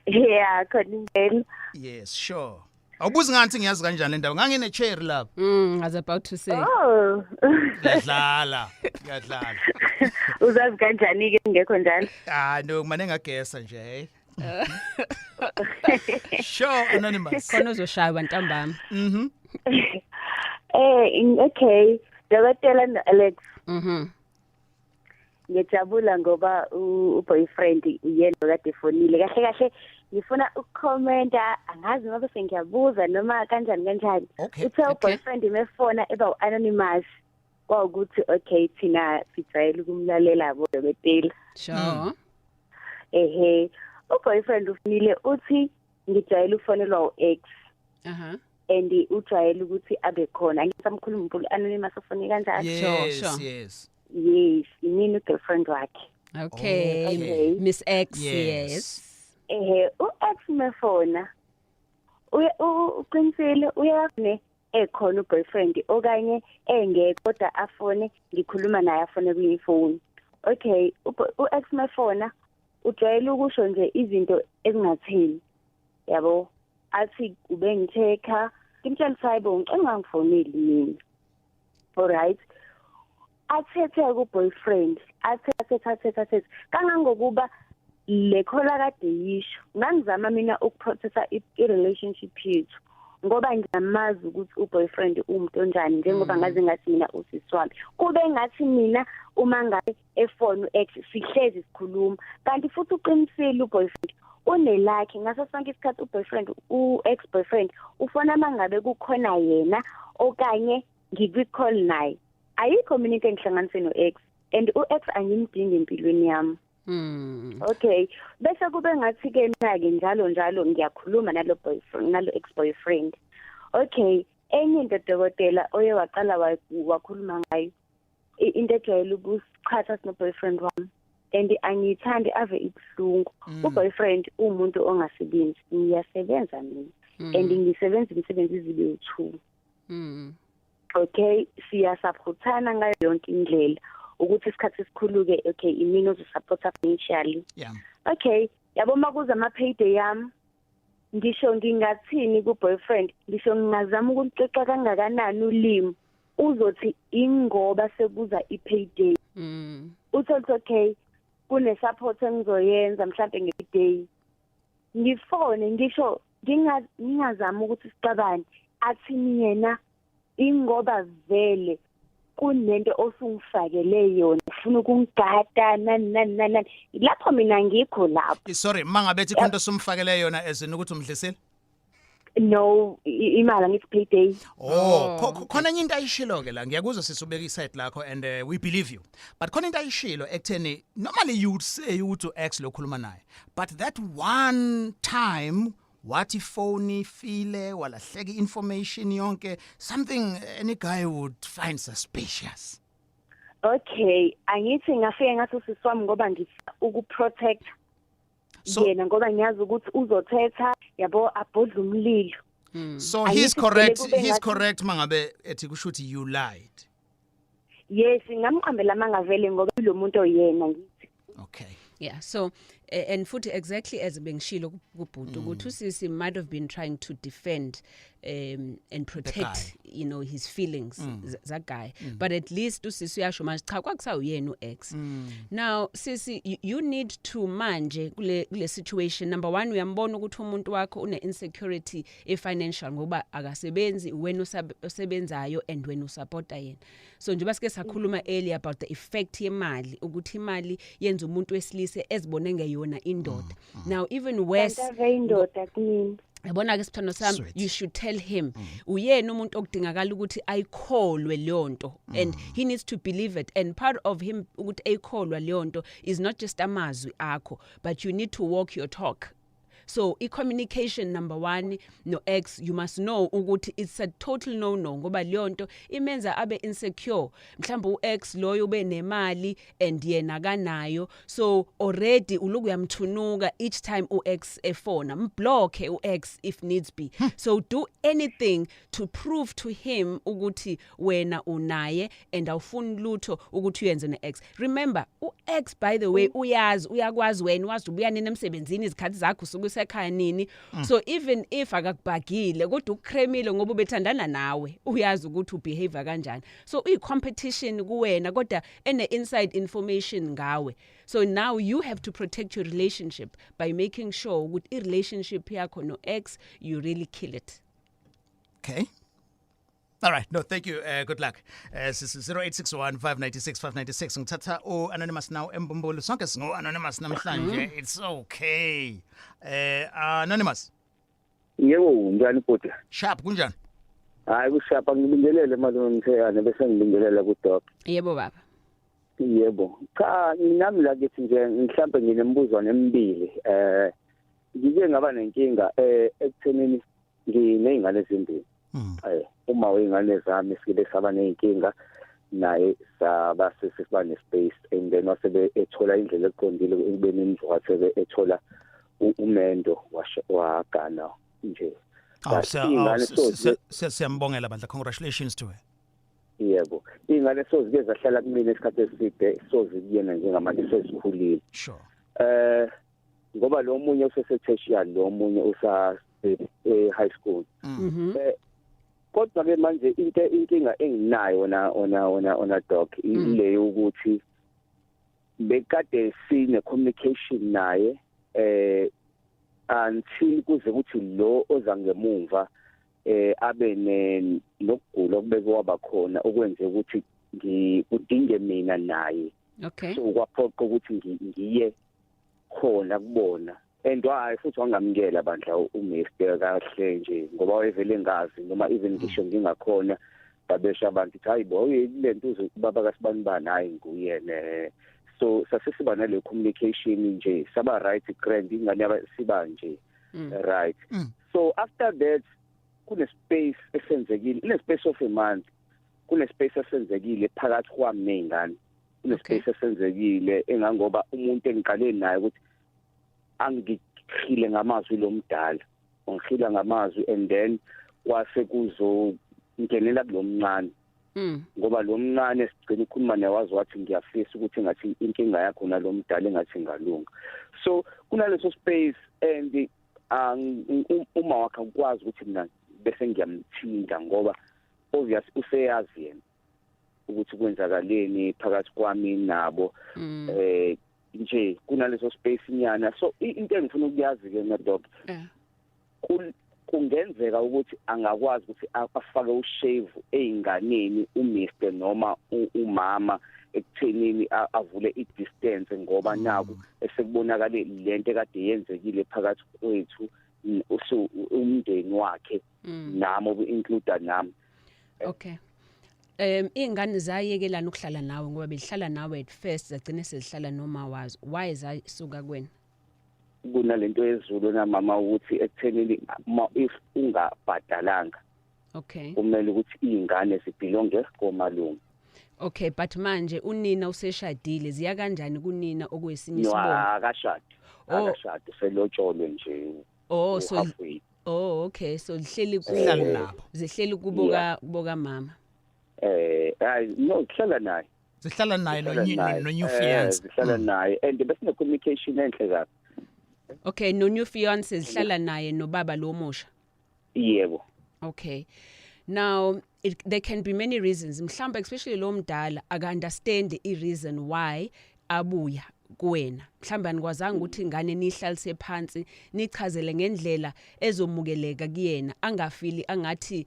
Yeah, khona impela. Yes, sure. Awubuzi ngathi ngiyazi kanjani le ndawo, ngangine cherry lapha. I was about to say. Oh. Ngiyadlala, ngiyadlala. Uzazi kanjani ke ngekho njalo? Ah no, kumane ngagesa nje, hey. Sure, anonymous. Khona uzoshaywa ntambama. Okay. Dokotela no Alex. Ngiyajabula ngoba u-boyfriend uyena kade efonile. Kahle kahle ngifuna ukukhomenta, angazi noma bese ngiyabuza noma kanjani kanjani. Uthe u-boyfriend mefona eba u-anonymous. Kwawukuthi okay, thina sijwayele ukumlalela bodokotela. Ehe, u-boyfriend ufonile, uthi ngijwayele ufonelwa u-ex. And ujwayele ukuthi abe khona. Angisamkhuluma umuntu anonymous ufone kanjani? Yes, Sure. yes. Yes, imini girlfriend wakhe. Okay. Okay. Miss X, Yes. yes. Ehe, u-ex mefona uqinisile uyafune ekhona u-boyfriend okanye engekho, kodwa afone ngikhuluma naye, afone kuyifoni. Okay, u-ex mefona ujwayele ukusho nje izinto ezingatheni, yabo, athi ube ngithekha. Ngimtshela ukuthi hayibo, ngicela ungangifoneli mina. Alright, athethe ku boyfriend, athethe kangangokuba le khola kade yisho. Ngangizama mina ukuprotecta i-relationship yethu, ngoba ngiyamazi ukuthi uboyfriend umuntu onjani, njengoba ngaze ngathi mina usisi wami, kube ngathi mina uma ngabe efone u-ex sihlezi sikhuluma. Kanti futhi uqinisile uboyfriend, unelakhe ngaso sonke isikhathi. Uboyfriend, u-ex boyfriend ufona mangabe kukhona yena okanye ngikwi-call naye. Ayikho mina into engihlanganise no-ex, and u-ex angimdingi empilweni yami. Okay, bese kube ngathi ke mina ke njalo njalo ngiyakhuluma nalo boyfriend, nalo ex boyfriend. Okay, enye into, dokotela, oye waqala wakhuluma ngayo, into ejwayele ukusiqhatha sino boyfriend wami, and angiyithandi, ave ibuhlungu. Uboyfriend umuntu ongasebenzi, ngiyasebenza mina, and ngisebenza imisebenzi izibe u2. Okay, siyasupportana ngayo yonke indlela, ukuthi isikhathi esikhulu-ke, okay, imina ozosupporta financially. Okay, yabo, makuza ama-payday yami, ngisho ngingathini ku-boyfriend, ngisho ngingazama ukuliceca kangakanani ulimi, uzothi ingoba sekuza i-payday. Uthole okay, kune-support engizoyenza mhlampe nge-day, ngifone, ngisho ngingazama ukuthi sixabane, athini yena, ingoba vele kunento osungifakele yona, ufuna ukungigada, nani nani nani nani. Lapho mina ngikho lapho. Sorry, mangabe ethi khonto sumfakele yona, as in ukuthi umdlisile? No, imali, angithi payday. Oh, khona enye into ayishilo ke la. Ngiyakuzwa sisubeka iside lakho and we believe you. But khona into ayishilo ekutheni normally you would say ukuthi ex lokhuluma naye. But that one time wathi phone ifile, walahleka information yonke, something any guy would find suspicious. Okay, angithi ngafike ngathi usisi wami, ngoba ngifuna ukuprotect yena, ngoba ngiyazi ukuthi uzothetha, yabo, abhodla umlilo. So he's Angithi correct, vele kube he's correct mangabe ethi kusho ukuthi you lied. Yes, ngamqambela mangavele, ngoba lo muntu oyena ngithi. Okay. Yeah, so and futhi exactly as bengishilo kubhuti ukuthi usisi might have been trying to defend and protect his feelings za guy, but at least usisi uyasho manje, cha, kwakusawuyena uex. Now sisi, you need to manje kule situation, number 1, uyambona ukuthi umuntu wakho une insecurity e financial ngoba akasebenzi, wena osebenzayo and wena usupporta yena. So njengoba sike sakhuluma earlier about the effect yemali, ukuthi imali yenza umuntu wesilisa ezibone ngeyona indoda. Now even worse, Kanti ave indoda kumina. Yabona ke, sithando sami, Sweet. you should tell him. Uyena umuntu okudingakala ukuthi ayikholwe leyo nto, and he needs to believe it, and part of him ukuthi ayikholwa leyo nto is not just amazwi akho, but you need to walk your talk. So i-communication number 1 no ex, you must know ukuthi it's a total no no, ngoba leyo nto imenza abe insecure. Mhlawumbe u-ex loyo ube nemali and yena akanayo, so already uloku uyamthunuka each time u-ex efona. Mblock u-ex if needs be. So do anything to prove to him ukuthi wena unaye and awufuni lutho ukuthi uyenze ne-ex. Remember, u-ex, by the way, uyazi, uyakwazi wena, wazi ubuya nini emsebenzini, izikhathi zakho, usuke usekhaya nini. So even if akakubhagile, kodwa ukukremile ngoba ubethandana nawe, uyazi ukuthi ubehave kanjani. So uyi-competition kuwena, kodwa ene-inside information ngawe. So now you have to protect your relationship by making sure ukuthi i-relationship yakho no-ex, you really kill it. Okay. All right. No, thank you. Good luck. 0861 596 596. Ngithatha u anonymous now embumbulu. Sonke singo anonymous namhlanje. It's okay. Anonymous. Yebo, njani bhuti? Sharp, kunjani? Hayi, kushapa. Ngibingelele malume Mtheyane, bese ngibingelela kudoc. Yebo, baba. Yebo. Cha, nami la kithi nje mhlambe nginemibuzwane emibili. Ngike ngaba nenkinga ekuthenini nginezingane ezimbili. Uma wengane zami sibe saba nezinkinga naye, saba sesiba nespace, and then wasebe ethola indlela eqondile ekubeni imvu, ethola umendo, wagana nje. Oh, But iy'ngane siyambongela bandla. Congratulations to her. Yebo, iy'ngane sozike zahlala kumina isikhathi eside, sozikuyena njengamanje sezikhulile. Ngoba lo munye usese tertiary, lo munye usa high school. Kodwa ke manje into inkinga enginayo wona doc, ile ukuthi bekade sine communication naye until kuze kuthi lo oza ngemumva abe nokugula okubeke waba khona, okwenze ukuthi ngikudinge mina naye. So kwaphoqa ukuthi ngiye khona kubona, and hayi futhi wangamukela bandla uMr kahle nje, ngoba wayevele ngazi noma even ngisho ngingakhona babesha abantu ukuthi hayi bo, lento uze baba kasibani bani, hayi nguyena. So sasesiba nale communication nje, saba right grand, ingane yaba siba nje right. So after that kune space esenzekile, kune space of a month, kune space esenzekile phakathi kwami nezingane, kune space esenzekile engangoba umuntu engiqale naye ukuthi angikhile ngamazwi lomdala, ungihila ngamazwi, and then kwase kuzo ngenela kulomncane, ngoba lo mncane sigcina ukukhuluma naye wazi wathi ngiyafisa ukuthi ngathi inkinga yakho nalomdala engathi ingalunga. So kunaleso space, and uma wakhe akwazi ukuthi mina bese ngiyamthinta, ngoba obvious useyazi yena ukuthi kwenzakaleni phakathi kwami nabo, nje kunaleso space nyana. So into engifuna ukuyazi ke na doc, kungenzeka ukuthi angakwazi ukuthi afake ushevu einganeni uMr noma umama ekuthenini avule i-distance, ngoba naku esekubonakale lento ekade yenzekile phakathi kwethu, umndeni wakhe nami obu-include nami. Okay. Ingane zayekelana ukuhlala nawe, ngoba behlala nawe at first, zagcina sezihlala noma wazo. Why zasuka kuwena? Kunalento yezulu namama ukuthi ekuthenini if ungabhadalanga, kumele ukuthi izingane zibelonge komalume. Okay, but manje unina useshadile, ziya kanjani kunina okuyisinye isibongo? No, akashadi. Akashadi, selotsholwe nje. Oh, so oh okay, so zihleli kubo, zihleli kubo ka mama. Hayi no, zihlala naye. Zihlala naye no new fiance. Zihlala naye, and besine communication enhle kabi. Okay, no new fiance zihlala naye nobaba lo musha. Yebo. Okay. Now there can be many reasons. Mhlawumbe especially lo mdala aka understand i reason why abuya kuwena. Mhlawumbe anikwazanga ukuthi ingane nihlalise phansi nichazele ngendlela ezomukeleka kuyena, angafili angathi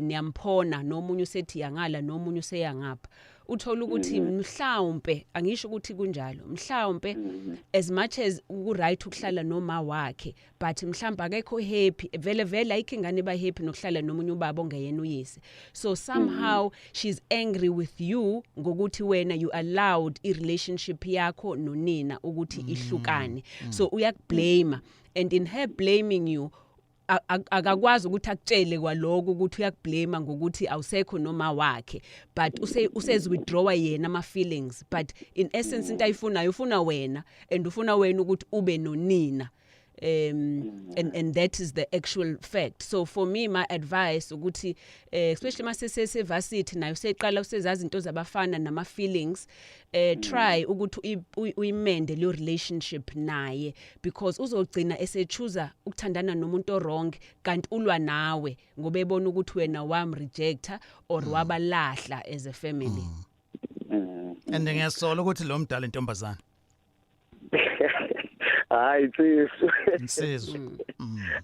niyamphona nomunye usethi yangala nomunye useyangapha. Uthola ukuthi mhlawumbe, angisho ukuthi kunjalo, mhlawumbe as much as ku right ukuhlala noma wakhe, but mhlawumbe akekho happy vele vele, ayikho ingane ba happy nokuhlala nomunye ubaba ongeyena uyise. So somehow she's angry with you ngokuthi wena you allowed i relationship yakho nonina ukuthi ihlukane. So uyakublame, and in her blaming you akakwazi ukuthi akutshele kwaloko ukuthi uyakublame ngokuthi awusekho noma wakhe, but usez withdraw yena ama feelings, but in essence into ayifunayo ufuna wena, and ufuna wena ukuthi ube nonina, and that is the actual fact. So for me, my advice ukuthi especially mase varsity nayo useqala usezazi into zabafana nama feelings, try ukuthi uyimende leyo relationship naye, because uzogcina esechoose ukuthandana nomuntu wrong, kanti ulwa nawe ngoba ebona ukuthi wena wam rejecta or wabalahla as a family. And ngiyasola ukuthi lo mdala intombazana. Hayi sis. Insizwa.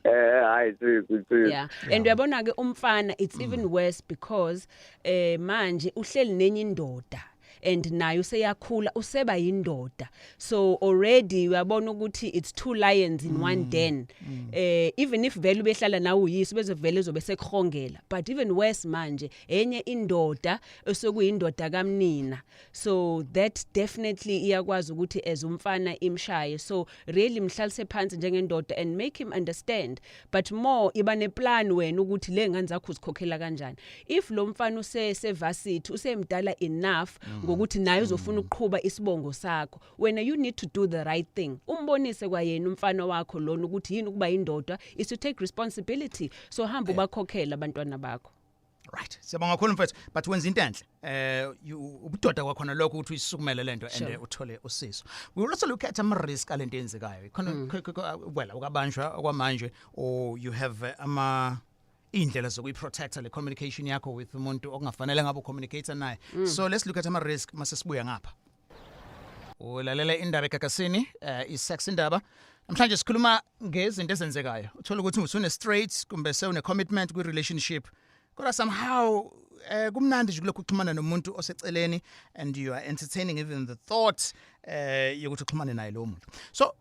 Hayi sis. Yeah. And uyabona ke umfana, it's even worse because manje uhleli nenye indoda, and naye useyakhula useba yindoda, so already uyabona ukuthi it's two lions in one den. Even if vele behlala nawe uyise bezovele uzobe sekuhongela, but even worse manje enye indoda esekuyindoda kamnina, so that definitely iyakwazi ukuthi as umfana imshaye. So really mhlalise phansi njengendoda and make him understand, but more iba neplan wena ukuthi le ngane zakho uzikhokhela kanjani. If lo mfana usese-varsity, usemdala enough ngokuthi naye uzofuna ukuqhuba isibongo sakho, wena you need to do the right thing. Umbonise kwayena umfana wakho lona ukuthi yini ukuba indoda, is to take responsibility. So hamba ubakhokhela abantwana bakho. Right, siyabonga kakhulu mfethu, but wenza into enhle, ubudoda kwakhona lokho ukuthi uyisukumele lento and uthole usizo. We will also look at ama risk alento eyenzekayo khona, well, ukabanjwa okwamanje or you have ama Indlela zokuyiprotecta le communication yakho with umuntu okungafanele ngabe ucommunicate naye. So let's look at ama risk mase sibuya ngapha. Ulalela Indaba eGagasini, iSex Indaba. Namhlanje sikhuluma ngezinto ezenzekayo, uthola ukuthi usune straight kumbe sewune commitment kwi relationship, kodwa somehow kumnandi nje kulokhu kuxhumana nomuntu oseceleni, and you are entertaining even the thought yokuthi uxhumane naye lo muntu. So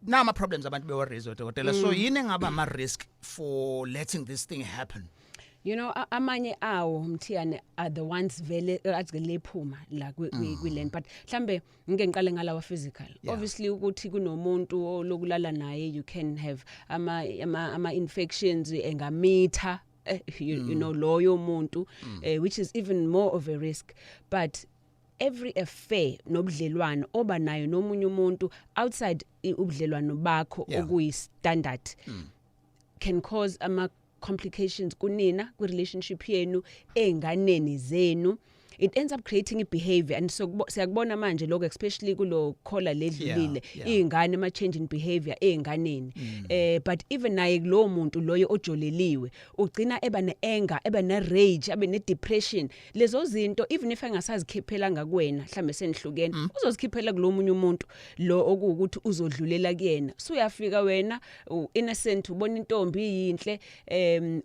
nama problems abantu bewa-raise, dokotela, so yini engaba ama risk for letting this thing happen? Amanye awo, Mthiyane, are the ones vele athi lephuma la kwi-land, but mhlambe ngike ngiqale ngalawa physical. Obviously ukuthi kunomuntu olokulala naye, you can have ama infections, engamitha loyo muntu, which is even more of a risk. But every affair nobudlelwano oba nayo nomunye umuntu outside ubudlelwano bakho okuyi standard can cause ama complications kunina, kwi relationship yenu, enganeni zenu. It ends up creating a behavior, and so siyakubona manje lokho, especially kulo khola ledlulile, izingane, ama change in behavior einganeni, but even naye kulowo muntu loyo ojoleliwe ugcina eba neanger, eba ne rage, abe ne depression. Lezo zinto, even if engasazikhiphela ngakuwena, mhlambe senihlukene, uzozikhiphela kulomunye umuntu lo okuwukuthi uzodlulela kuyena. So uyafika wena innocent, ubona intombi yinhle,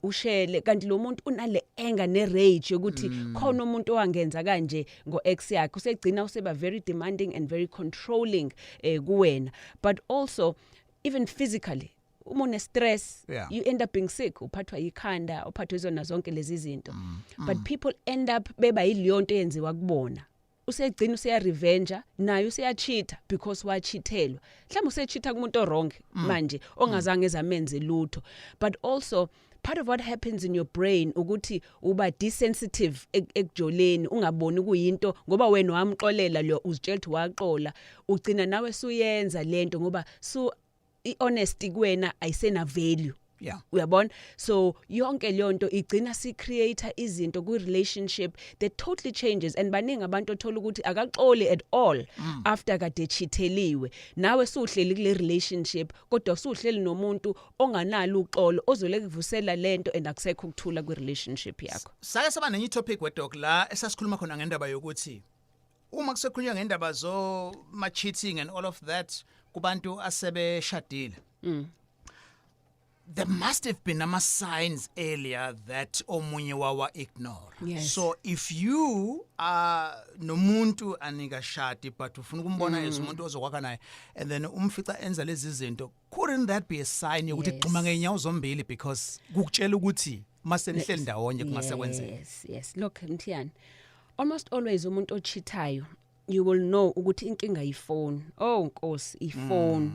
ushele, kanti lo muntu unale anger ne rage yokuthi khona umuntu owangenza kanje ngo ex yakhe. Usegcina useba very demanding and very controlling kuwena. But also even physically, uma une stress, you end up being sick, uphathwa ikhanda, uphathwa izona zonke lezi zinto. But people end up beba yileyonto eyenziwa kubona. Usegcina useya revenge, naye useyacheata because wachithelwa. Mhlawumbe usecheata kumuntu wrong manje ongazange ezamenze lutho. But also part of what happens in your brain ukuthi uba desensitive ekujoleni, ungaboni kuyinto ngoba wena wamxolela lo, uzitshela ukuthi waxola. Ugcina nawe suyenza lento ngoba su ihonesty kuwena ayisena value. Uyabona, so yonke leyo nto igcina si create izinto ku relationship that totally changes, and baningi abantu othola ukuthi akaxoli at all after kade chitheliwe. Nawe suhleli kule relationship, kodwa suhleli nomuntu onganalo uxolo, ozole kuvusela lento, and akusekho ukuthula kwi relationship yakho. Sake saba nenye topic wedoc la esasikhuluma khona ngendaba yokuthi uma kusekhulunywa ngendaba zo ma cheating and all of that kubantu asebeshadile, there must have been ama signs earlier that omunye wawa ignore. So if you are nomuntu anikashadi, but ufuna ukumbona as umuntu ozokwakha naye, and then umfica enza lezi zinto, couldn't that be a sign yokuthi gxuma ngenyawo zombili, because kukutshela ukuthi mase nihleli ndawonye kungase kwenzeke? Yes, look, Mthiyane, almost always umuntu ochithayo, you will know ukuthi inkinga yifone. Oh Nkosi, ifone.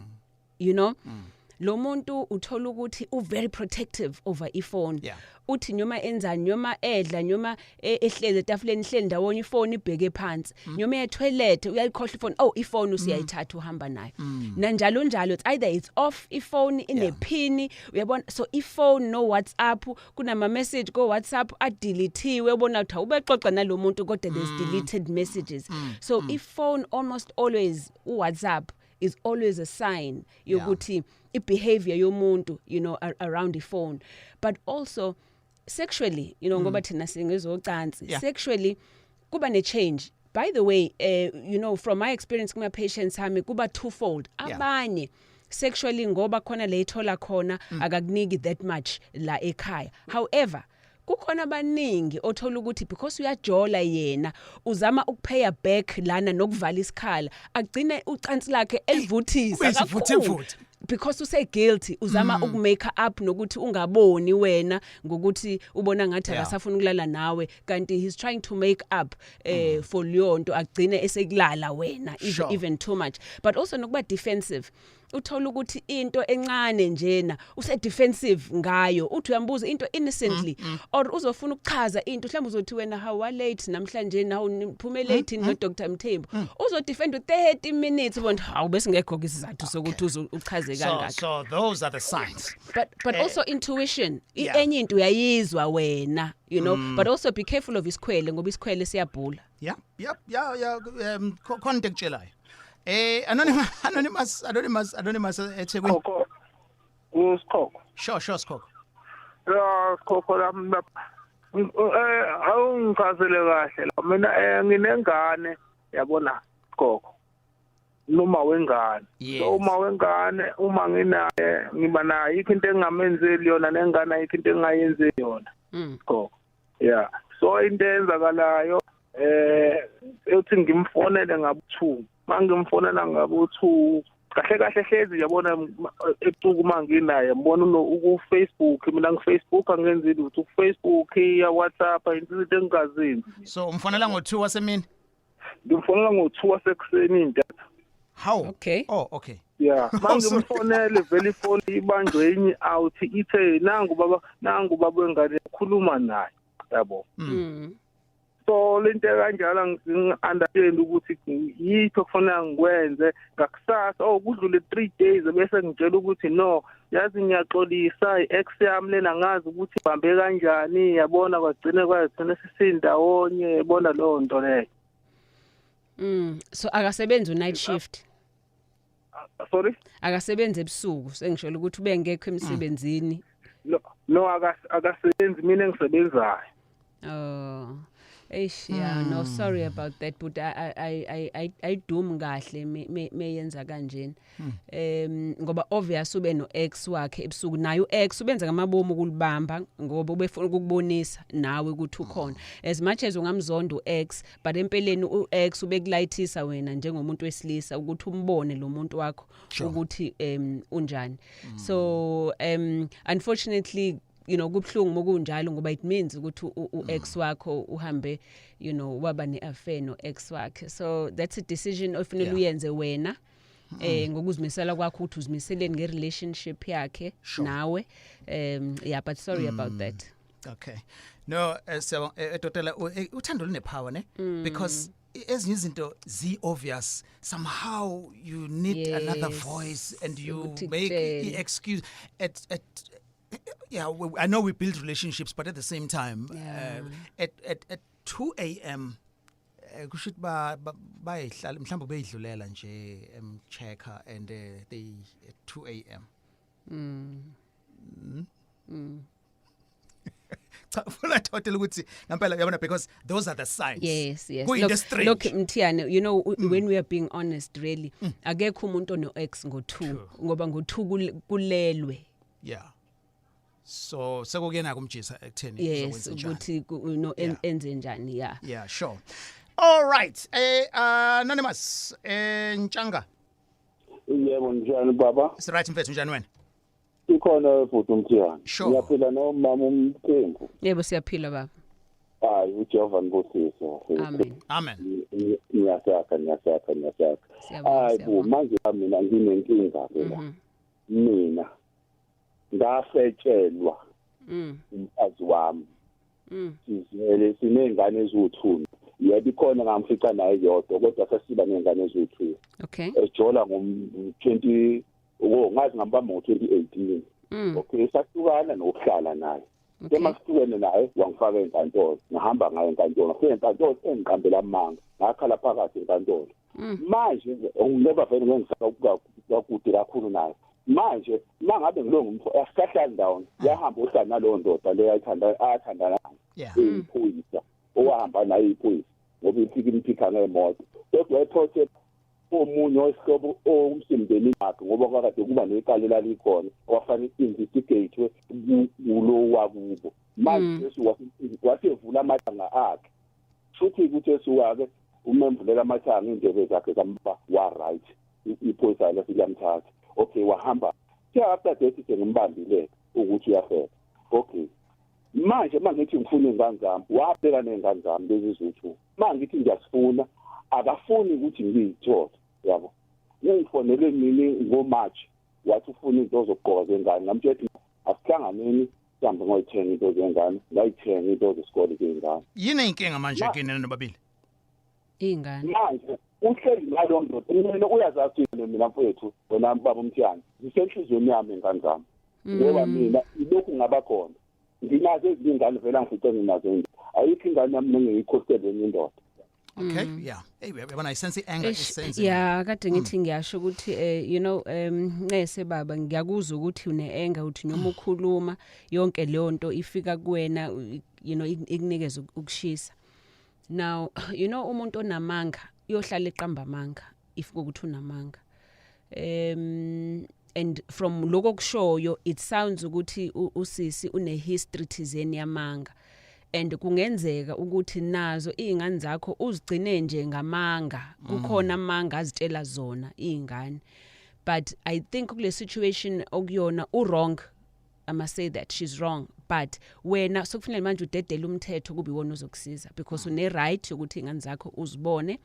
Lo muntu uthola ukuthi u very protective over ifone. Uthi noma enzani, noma edla, noma ehlezi etafuleni, ihleli ndawonye, ifone ibheke phansi. Noma eya toilet, uyayikhohlwa ifone. Oh, ifone usiyayithatha, uhamba nayo. Nanjalo njalo, it's either it's off ifone, inepin, uyabona. So ifone no WhatsApp, kunama message ko WhatsApp adeletiwe, ubona ukuthi awubexoxa nalomuntu kodwa there's deleted messages. So ifone, almost always uWhatsApp is always a sign yokuthi ibehavior yomuntu around the phone. But also sexually, ngoba thina singezocansi, sexually kuba ne change. By the way, from my experience kuma patients ami, kuba twofold. Abanye sexually, ngoba khona le ithola khona, akakuniki that much la ekhaya. However, kukhona abaningi othola ukuthi because uyajola yena, uzama ukupaya back lana nokuvala isikhala, agcine ucansi lakhe elivuthisa Kube isivuthivuthe. Because use guilty, uzama ukumake up nokuthi ungaboni wena ngokuthi ubona ngathi akasafuna ukulala nawe, kanti he's trying to make up for leyo nto, agcine esekulala wena even, even too much. But also nokuba defensive, uthola ukuthi into encane njena use defensive ngayo. Uthi uyambuza into innocently, or uzofuna ukuchaza into, mhlawumbe uzothi wena, "How wa late namhlanje nawu, niphume late no Dr Mthembu," uzo defend 30 minutes, ubona hawu, bese ngekho isizathu sokuthi uze uchaze So, kangaka. so those are the signs. But also intuition. Enye into uyayizwa wena. But also be careful of isikhwele, ngoba isikhwele siyabhula. Yeah, khona into ekutshelayo. Anonymous, anonymous, anonymous, anonymous eThekwini. Khokho, usikhokho. Sure, Sikhokho. La khokho lami awungichazele kahle la mina nginengane yabona gogo noma wengane. So uma wengane uma nginaye ngiba naye ayikho into engingamenzeli yona nengane ayikho into engingayenzeli yona gogo. Yeah, so into eyenzakalayo uthi ngimfonele ngabo 2 mangimfonela ngabo 2 kahle kahle hlezi yabona ebusuku manginaye ngibona ku Facebook mina ngi Facebook angenzi lutho ku Facebook ya WhatsApp into engingazenzi. So umfonela ngo2 wasemini? Ngimfonela ngo2 wasekuseni intatha. How? Okay. Oh, okay. Yeah, mangimfonele vele ifoni ibanjwe enye out ithe nangu baba wengane ukhuluma naye yabo. So lento kanjalo ngi-understand ukuthi yiphi okufanele ngikwenze ngakusasa. Kudlule 3 days bese ngitshela ukuthi no yazi ngiyaxolisa i-ex yami lena ngazi ukuthi ibambe kanjani yabona kwagcine kwagcina sisindawonye yabona leyo nto leyo. So akasebenzi u-night shift? Sorry, akasebenzi ebusuku sengisholo ukuthi ubengekho emsebenzini. No akasebenzi mina engisebenzayo. Oh eish, yeah, no sorry about that but I doom kahle meyenza kanjena. Ngoba obvious ube no ex wakhe ebusuku naye u ex ubenza ngamabomu ukulibamba ngoba ubefuna ukukubonisa nawe ukuthi ukhona. As much as ungamzonda u ex but empeleni u ex ubekulayithisa wena njengomuntu wesilisa ukuthi umbone lo muntu wakho ukuthi unjani. So unfortunately you know kubhlungu mokunjalo ngoba it means ukuthi u-ex wakho uhambe you know waba ne-affair no-ex wakhe. So that's a decision ofanele uyenze wena ngokuzimisela kwakho ukuthi uzimiseleni nge-relationship yakhe nawe. Yeah, but sorry about that. Okay. No, siyabonga Dr. Uthando lune-power ne, because ezinye izinto zi-obvious somehow you need another voice and you make the excuse at yeah, I know we build relationships, but at the same time, at 2 a.m. kusho ukuthi bayihlala mhlawumbe beyidlulela nje checker and they at 2 a.m. Cha ufuna thothela ukuthi ngempela yabona because those are the signs. Yes. Look Mthiyane, you know when we are being honest really akekho umuntu ono ex ngo2 ngoba ngo2 kulelwe. Yeah. So sekukuyena kumjisa ekutheni uzokwenza njani ukuthi no enze njani. Yeah. Yeah, sure. All right. Anonymous Ntshanga. Yebo njani baba? It's right mfethu, njani wena? Ikhona futhi Mthiyane. Ngiyaphila nomama uMthembu. Yebo siyaphila baba. Hayi uJehova nibusise. Amen. Amen. Ngiyasakha. Hayi bo manje mina nginenkinga phela. Mina ngafetshelwa umfazi wami. Sizele sinengane eziwu2. Yebo ikhona ngamfica naye yodwa kodwa sasiba nengane eziwu2. Okay. Ejola ngo20 ngazi ngambamba ngo2018. Okay, sahlukana nokuhlala naye. Emahlukene naye wangifaka enkantolo. Ngihamba ngaye enkantolo. Ngafika enkantolo engiqambela amanga. Ngakhala phakathi enkantolo. Manje ngoba vele ngisaka kude kakhulu naye. Manje mangabe ngilonga asisahlali ndawonye yahamba uhlala nalowo ndoda leyo ayithanda athandana nayo iphoyisa owahamba naye iphoyisa ngoba ifika imphika ngemoto kodwa ethothe omunye wesihlobo owumsemndeni wakhe ngoba kwakade kuba necala lalikhona owafanele investigate kulo wakubo. Manje Jesu wasevula amathanga akhe futhi ukuthi Jesu wake umemvulela amathanga indebe zakhe zamba wa right iphoyisa lafika mthatha. Okay, wahamba. After that sengimbambile ukuthi uyafela. Okay. Manje mangithi ngifuna ingane zami, wabheka nezingane zami lezi zethu. Mangithi ngiyasifuna, akafuni ukuthi ngiyithole, yabo. Ngifonele nini ngoMarch, wathi ufuna into zokugqoka zengane. Ngamtshela ukuthi asihlanganeni sihambe ngoyithenga into zengane, ngayithenga into zesikole zengane. Yini inkinga manje kini nobabili? Ingane. Manje uhleli nalo ndoda mina uyazazi mina mfowethu wena baba uMthiyane zisenhlizweni yami ingane zami ngoba mina ilokhu ngaba khona nginazo ezinye ingane vele angifice nginazo nje ayikho ingane yami engiyikhosele enye indoda. Okay, yeah, hey, uyabona, I sense anger. Eish, isense. Yeah, kade ngithi ngiyasho ukuthi ncese baba, ngiyakuzwa ukuthi une anger, uthi noma ukhuluma yonke leyo nto ifika kuwena, ikunikeza ukushisa. Now, umuntu onamanga uyohlala eqamba amanga if kukuthi unamanga, and from lokho kushoyo it sounds ukuthi usisi une history thizeni yamanga, and kungenzeka ukuthi nazo izingane zakho uzigcine nje ngamanga, kukhona amanga azitshela zona izingane. But I think kule situation okuyona u wrong. I must say that she's wrong, but wena sokufanele manje udedele umthetho kube iwona ozokusiza, because une right yokuthi ingane zakho uzibone,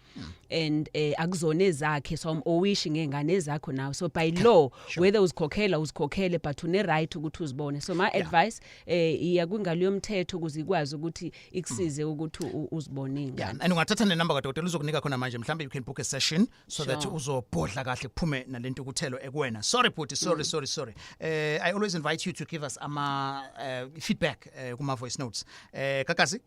and akuzona ezakhe, so owishi ngengane ezakho nawe. So by law, whether uzikhokhela uzikhokhele, but une right ukuthi uzibone. So my advice, iya kwingalo yomthetho ukuze ikwazi ukuthi ikusize ukuthi uzibone ingane. And ungathatha nenamba kadokotela, uzokunika khona manje. Mhlambe you can book a session so that uzobhodla kahle, kuphume nalento ukuthelo ekuwena. Sorry bhuti, sorry, sorry, sorry. I always invite you to give us ama feedback kuma voice notes. Kakasi.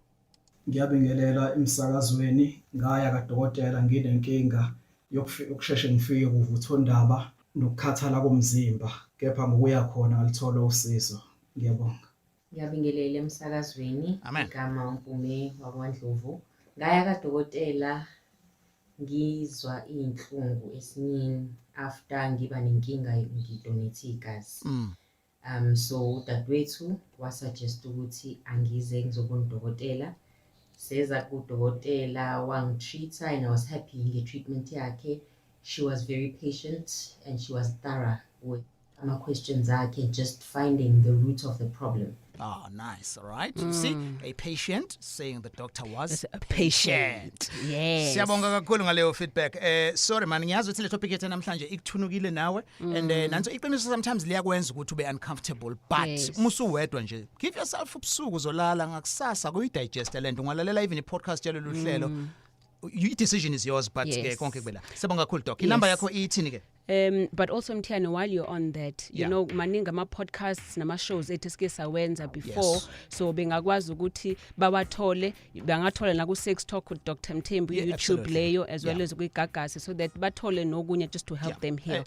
Ngiyabingelela emsakazweni. Ngaya kadokotela nginenkinga yokusheshe ngifike kuvuthondaba nokukhathala komzimba, kepha ngokuya khona ngalithola usizo. Ngiyabonga. Ngiyabingelela emsakazweni. Amen. Igama uMpume wakwaNdlovu. Ngaya kadokotela ngizwa iy'nhlungu esinyeni after ngiba nenkinga ngidonate igazi. So udadewethu wasuggest ukuthi angize ngizobona udokotela. Seza kudokotela, wangitreat-a and I was happy nge-treatment yakhe. She was very patient and she was thorough with ama-questions akhe, just finding the root of the problem. Oh, nice. All right. You see, a patient saying the doctor was Yes, a patient. Yes. Siyabonga kakhulu ngaleyo feedback. Sorry man, ngiyazi ukuthi le topic yethu namhlanje ikuthunukile nawe, and nanso iqiniso sometimes liyakwenza ukuthi ube uncomfortable, but uma usuwedwa nje, give yourself ubusuku, uzolala, ngakusasa kuyidigest lento, ungalalela even i-podcast yalolu hlelo. Your decision is yours, but ke konke kubela. Siyabonga kakhulu, doc. Inamba yakho ithini ke? But also Mthiyane, while you're on that, you know, maningi ama podcasts nama shows ethu esike sawenza before, so bengakwazi ukuthi bawathole, bangathola na ku Sex Talk with Dr Mthembu, YouTube leyo, as well as kwiGagasi, so that bathole nokunye just to help them heal.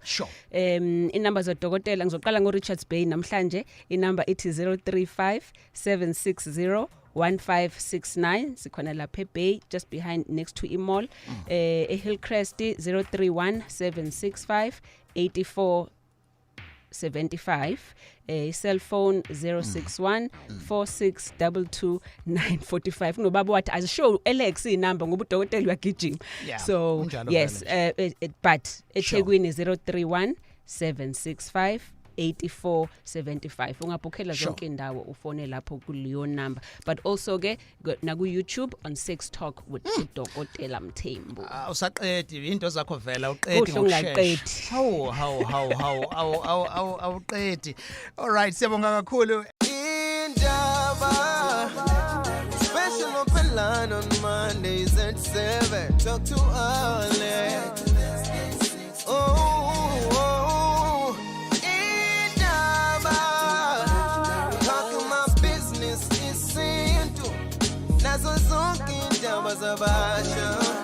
Inamba zodokotela, ngizoqala ngo Richards Bay namhlanje. Inamba ithi 035 760 1569. Sikhona lapha eBay, just behind, next to i-mall. eHillcrest, 031 765 84 75. Cell phone 061 4622 945. Kunobaba wathi azishow Alex inamba ngoba udokotela uyagijima. Yeah, So kunjalo yes, vele. But eThekwini 031 765 8475. Ungabhukhela zonke indawo, ufone lapho kuleyo number, but also ke naku YouTube on Sex Talk with uDokotela Mthembu. Awusaqedi into zakho vela, uqedi Kuhle ngokushesha. ungaqedi. Hawu, hawu, hawu, hawu, awu, awu, awu, awuqedi. All right, siyabonga kakhulu. Indaba Special open line on Mondays at 7. Talk to Alex. Oh, Indaba. Talking my business isintu. Nazo zonke indaba zabasha.